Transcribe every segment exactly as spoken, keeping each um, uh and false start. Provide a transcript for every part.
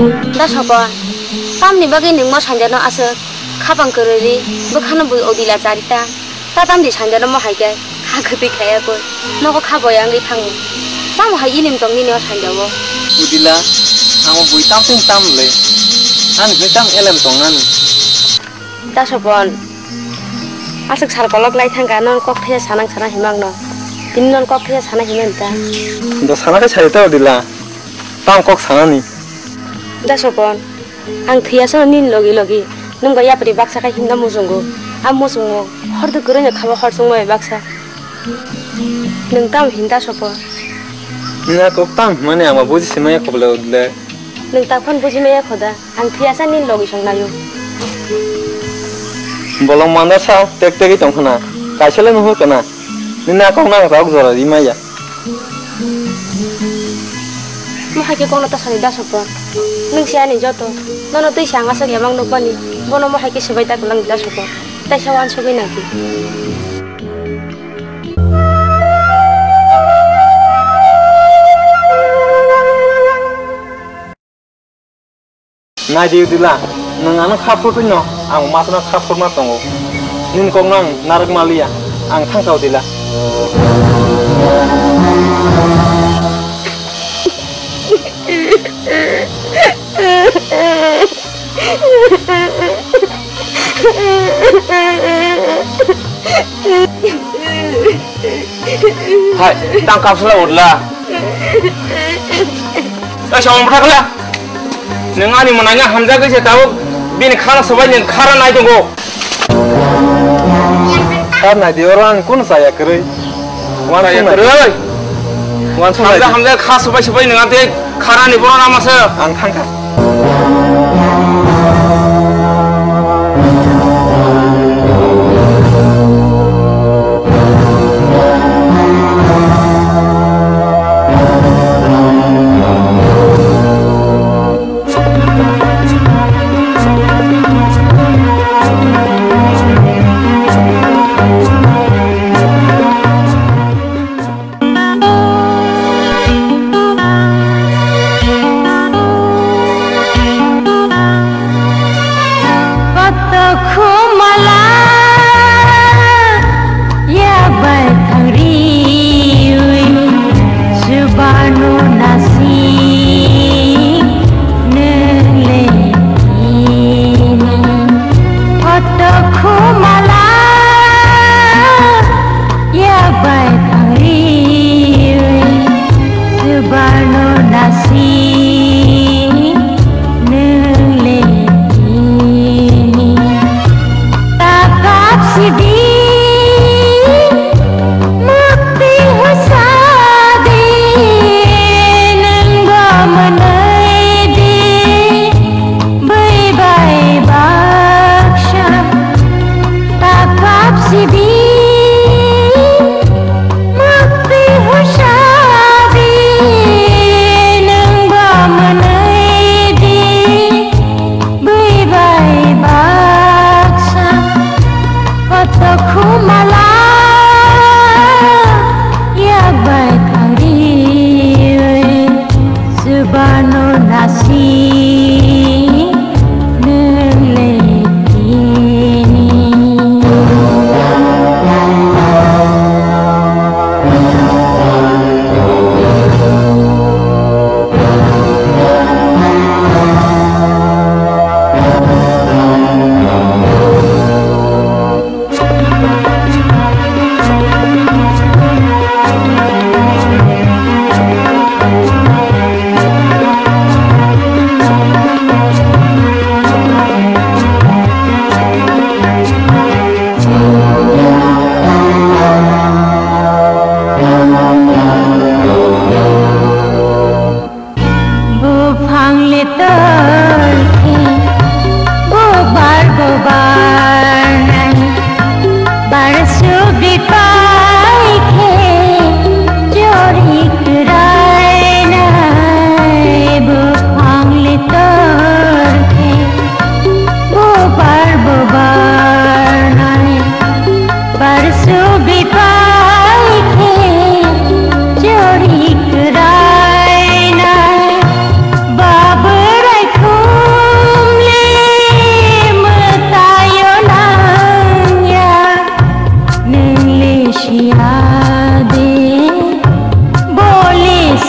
Da Sopon, tamni bagwi nwng mo sanjano aswk khapang kwrwi ri, bwkhano bui odila chari ta? Ta tamni sanjano mo hai khe kha kwtwi khaya koi, nogo kha boya wngwi thango. Tamo hai ilim tong nini o sanjao? Odila, amo bui tamtwng tam le, ani hwnwi tam elem tong nani? Da Sopon, aswk sal kolok lai thangkha, non kok thaya sanang sana himang no. Tini non kok thaya sana himang ta. Do sana khe sai ta Odila. Tam kok sanani. Da Sopon, ang thwiya sano nini logi logi nwng bai yapri baksa khai himna muchungo. A muchungo hor duk kwrwino khabo hor chwngma bai baksa. Nwng tamo hin Da Sopon? Nini a kok tam himani ang bo buji simaya kobole Odila. Nwng ta phone buji maya khoda. Ang thwiya sa nini logi song nayo. Bolong mandar sa tek tegwi tong khna. Kaisa le nuhur kana. Nini a kok nang rok jora ri maya. Mo hai khe kokno ta sani Da Sopon. Nwng se ani joto. Nono twi sa ang aswk emang nukmani. Bono mo hai khe swbai ta kwlang Da Sopon. Taisa wansugwi nang khe. Nai di Odila, nwng ano kha phurtwi no, ang masano kha phurma tongo. Nini kok no ang narwk maliya, ang thangkha Odila. Hai, tang kapsala Odila. Oi, samung bwthakla. Nwng ani mwnaino hamjagwi se tabuk bini khana sobai nwng khara nai tongo. Kha nai di, oro ang kunu chaya kwrwi. Uansuk nai di. Uansuk nai di. Hamjak hamjak kha sobai sobai nwng tei kharani bono lama se. Ang thangkha. Koto khumala ya bai thangriwi, chubanu nasi nele ini. Koto khumala ya bai thangriwi, chubanu nasi nele ini. Takap sidi mukti husadi nenggo menei di. Bai bai baksa takap sidi mukti husadi nengba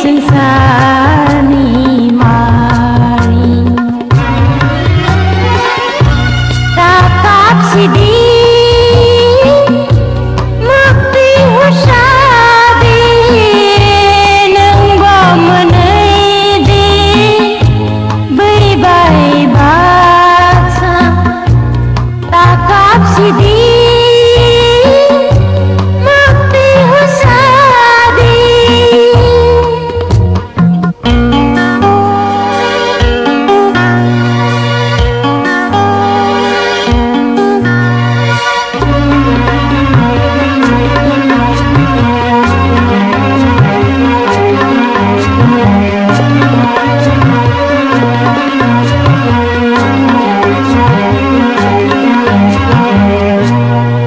swngcharni mani. Ta kapsidi mukti husadi nwngbo mwnwidi bwi bai baksa. Ta kapsidi mukti husadi.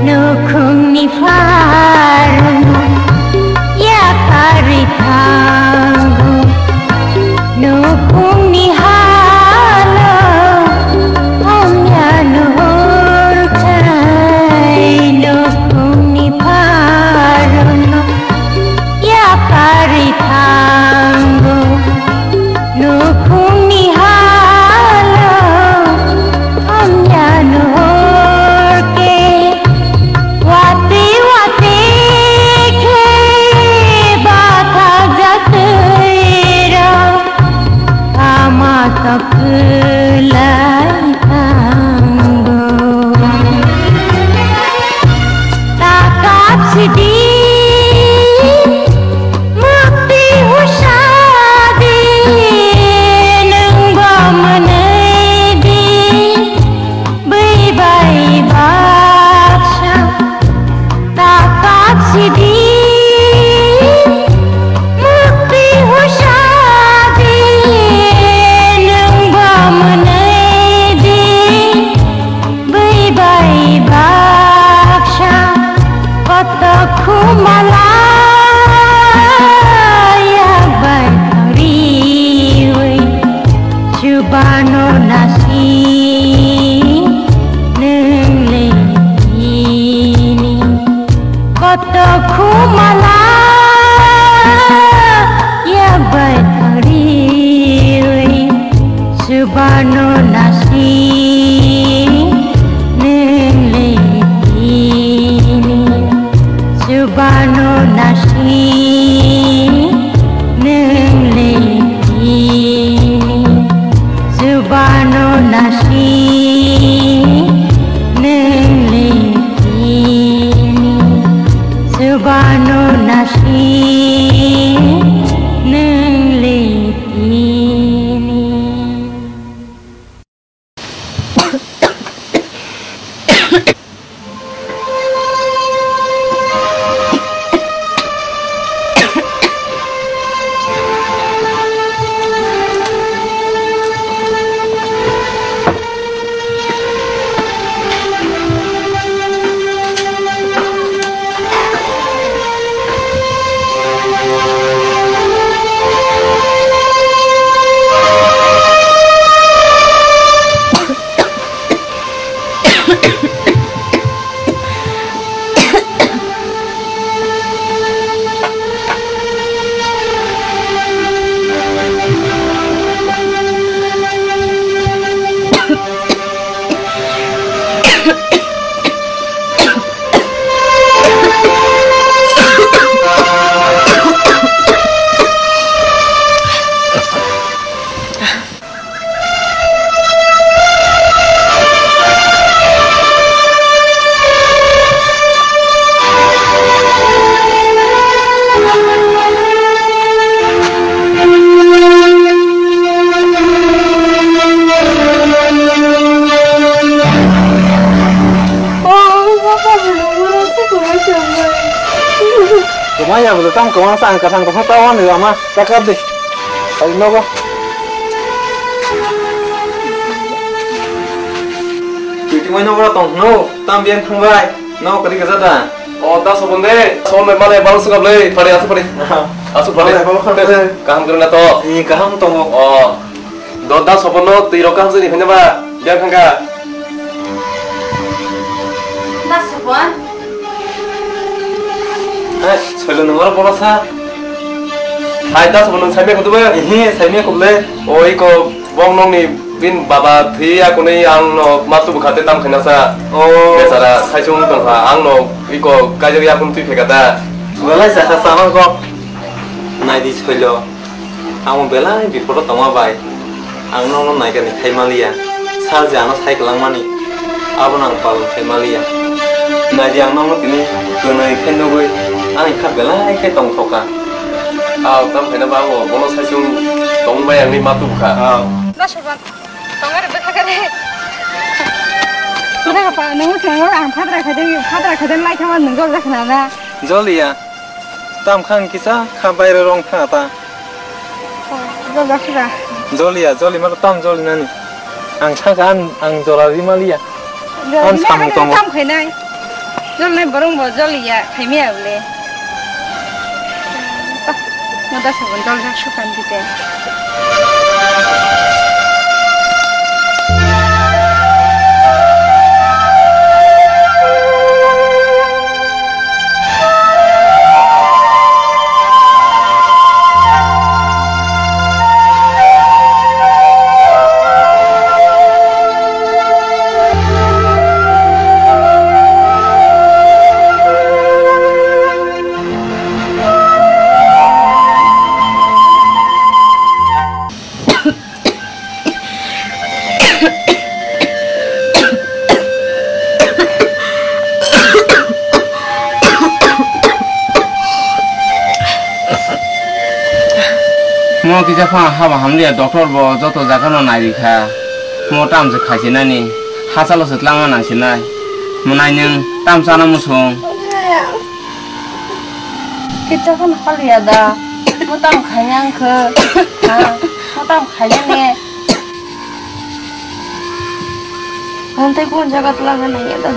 Nukhungni pharung yakarwi thango. Nukhungni halo hamya nuhur khai, nukhungni pharungno yakarwi thango. Nukhungni halo hamya nuhur khe, watwi watwi khe bathajak twirok tama tok kwlai thango. Ta kapsidi mukti husadi nwngbo mwnwidi bwi bai baksa. Ta kapsidi mukti husadi nwngbo mwnwidi bwi bai baksa. Koto khumala yak bai thangriwi chubano nasi nwng le ini. Koto khumala yak bai thangriwi chubano nasi nwng le ini. Chubano nasi nwng le ini. Chubano nasi nwng le ini. Chubano nasi nwng le ini. Kwmai ya bo tamo kwmang sa ang kwthang kwthang ta wani ama ta kap di. Ai nogo. Twi twi mai nogo tong no tam biang thang bai. No kari kaza da. O da sobon de. Sobon bai male bang sugap le. Pare asu pare. Asu pare. Male bang sugap le. Kaham kari na to. Ni kaham tongo. O. Do da sobon no twi rok kaham sini hanya ba. Biang thang ka. Da sobon. Eh, soilo nungor bola sa. Hai, ta sabo nwng saimya kutu ba? Ehe, saimya kutu le. O, iko, bong nongni bin baba thwi ya kunui ang no ma tubu khate tam khaina sa. O. Besara, saisung tong kha, ang no iko kaijak ya kun twi pheka da. Belai sa kha sama kok. Nai di soilo. Ang belai bipodo tongma bai. Ang nono naikani khai maliya, sir je ano sai kwlangmani, abono ang palon khai maliya. Naidi ang nono tini kwnwi khe nugwi ani kha belai khe tongthokha. Aw, tam khaina ba abo bono saichung tong bai angni ma tubkha. Aw. Ba soban, tongare bwkha kare. Bwkha pa, nung swngwi ang phatra khaideng, phatra khaideng lai thangma nung jol jakha na. Joliya. Tam khang kisa kha baire rong thanga ta. Jol jak sida. Joliya, joli ma tam joli nani. Ang thangkha ang, ang jora rimaliya. Ang samung tongo. Tam khainai. Jol nai borong bo joliya khaimiya bole. Moda sabon jol jak sukan dite. Mo kisa phano haba hamliya, doctor bo joto jaga no nairikha. Mo tamse khaisinani, hachalo se tlangna nangsinai. Mo nainwng tamsa no musung. Kicha phano haliya da. Mo tam khaina wngkhe. Ha, mo tam khaina ne. Ang tei kung jaga twlangna nangya da.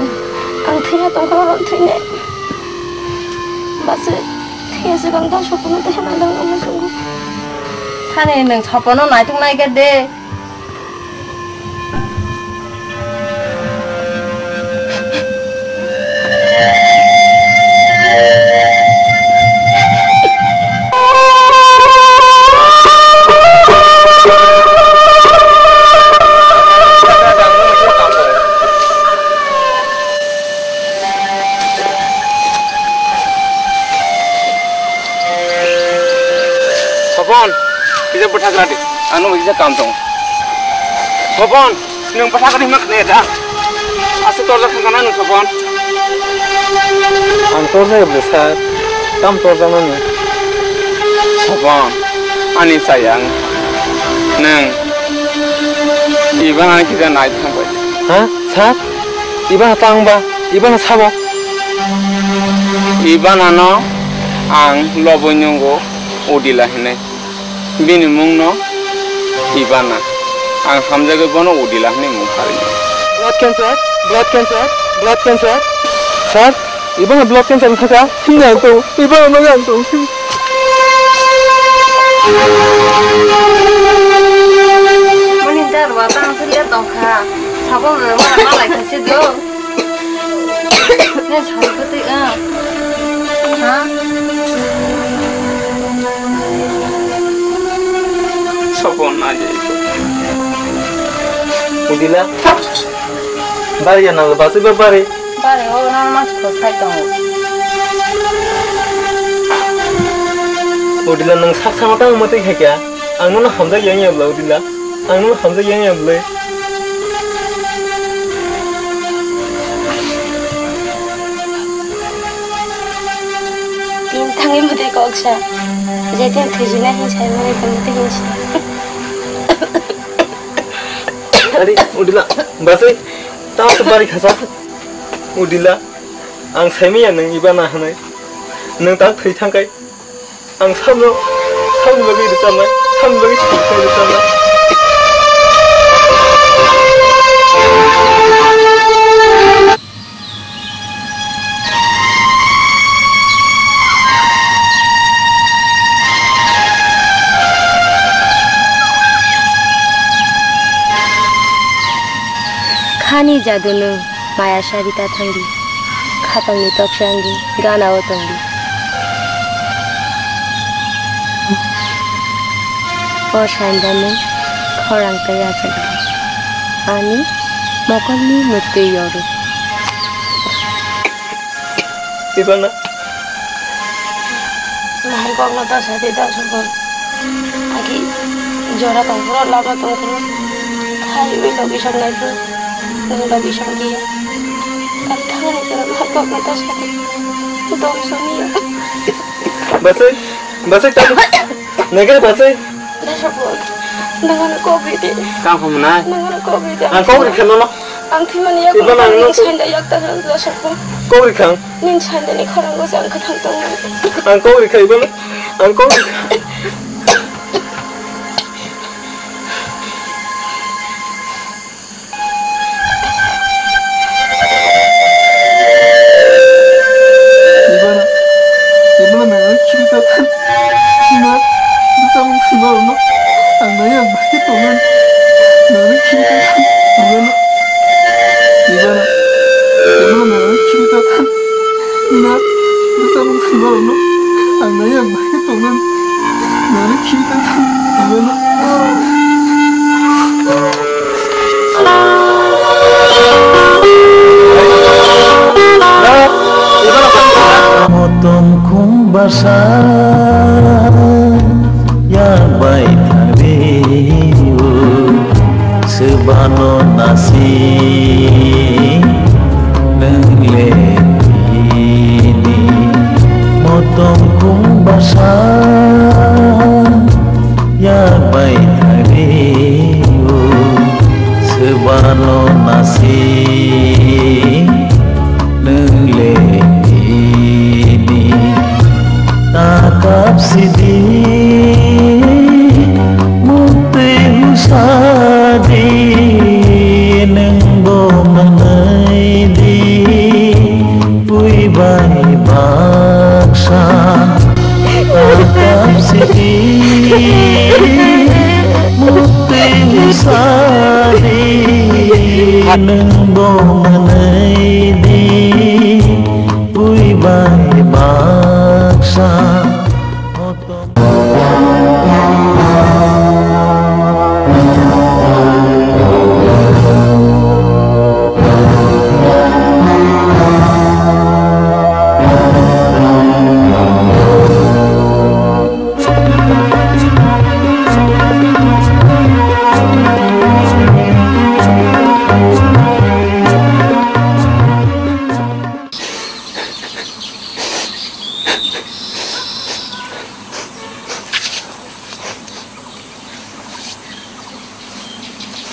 Ang thwiya tongkha, ang thwinai. Basi thwiya se kang da sopono tei hwnna dang omo chungo. Thani nwng sopono naitok naikha de. Sopon, kisa bwthak radi. Ano kisa kam tong. Sopon, nwng bwthak radi mak ne da. Asa torjak thangkana nwng Sopon. Ang torjak bwle sir. Tam torjaknani. Sopon, ani sayang. Nwng iban ani kisa nai thangbai. Ha? Sir? Iban tang ba? Iban sabo? Iban ano ang loboi nungo Udila hinai. Bini mung no Ivana. Ang hamjagwi bono Udila hinwi mung pharwi. Blood cancer, blood cancer, blood cancer. Sir, Ivana blood cancer wngkha kha. Himni ang tong, Ivana no ang tong. Mani dar wa tang suri ya tong kha. Sabon rw ma ma lai kha se do. Nen sari kwtwi, ah. Ha? Sopon na je. Udila. Bari ya nang basi ba bari. Bari o nang mas ko sai tong. Udila nang sak sama tang mate khe kya. Ang no hamjak yang ya bla Udila. Ang no hamjak yang ya bla. Tin thangwi mwtai kok sa. Jetin thwijina hin sai mwtai tong mwtai hin sa. Ari, Udila, basai, tamo to bari khasa. Udila, ang saimaya nwng iba na hanai. Nwng tak thwi thangkai. Ang samno, samni bagwi rwchapnai, samni bagwi songkhe rwchapnai. Khani jadunu maya sari ta thangdi, khatalni toksa wngdi, gana o tongdi. O sandani khorang tei achai. Ani mokolni mwtwi yoru. Ibana. Mahai kokno ta sadi ta sokol. Aki jora tongphuru lama tongphuru. Khai ui logi sok nai phuru. Nang logi sok dia. Kap thangani kero mahai kokno ta sadi. Dom somiya. Basai, basai tabu. Nengkhe basai. Dasakbo, nang ano kok ridi. Kang kho mwnai? Nang ano kok ridi. Ang kok rikha nono. Ang thimani yak. Iba nang no. Sainda yak ta dasakbo. Kok rikha ang. Nin sainda ni khorang go jang khathang tong. Ang kok rikha iba no. Ang kok rikha. Ibana, ibana nang khibi ta than. Na, bwsa mung khima no. Ang nai ang bai tongan. Nang khibi ta than. Ibana, ibana nang khibi ta than. Na, bwsa mung khima no. Ang nai ang bai tongan. Nang khibi ta than. Ibana. Motom khum basa yak bai thangwi o, swbano nasi nwngle tini. Motom khum basa yak bai thangwi o, swbano nasi nwngle tini. Ta kap sidi muktwi husadi nwng bo mwnai di. Bui bai baksa, takam sidi, mukti sadi, nwng bo mwnai di, bui bai baksa.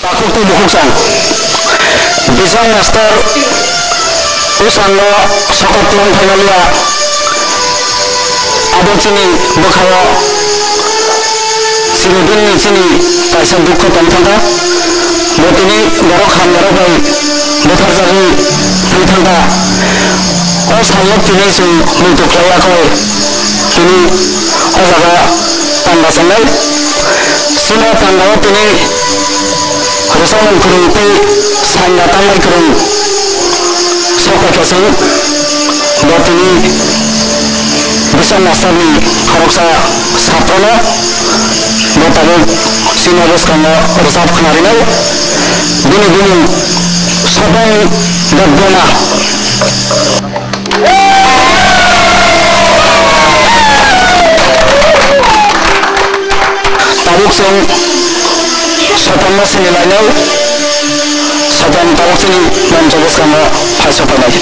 Takhuk tei bukhuk chang. Biswang master bwskango sokat tong phaimaliya. Abo chini bwkhao chini bini chini kaisa dukho tong thangkha. Bo tini borok hamyarok bai butharjagwi thang thangkha. O salno tini chwng muitu khlai ya khoi. Tini o jaga panda sanai. Chini o pandao tini rwchapmung kwrwng tei sanda tangnai kwrwng sok phaikha chwng. Bo tini Biswang master ni khoroksa satrono bo tabuk chini bwskango rwchap khna rinai. Bini bumung Sotong Debbarma. Tabuk chwng Sotong no sini lainai, Sotong tabuk chini mancha bwskango phai sokphainai.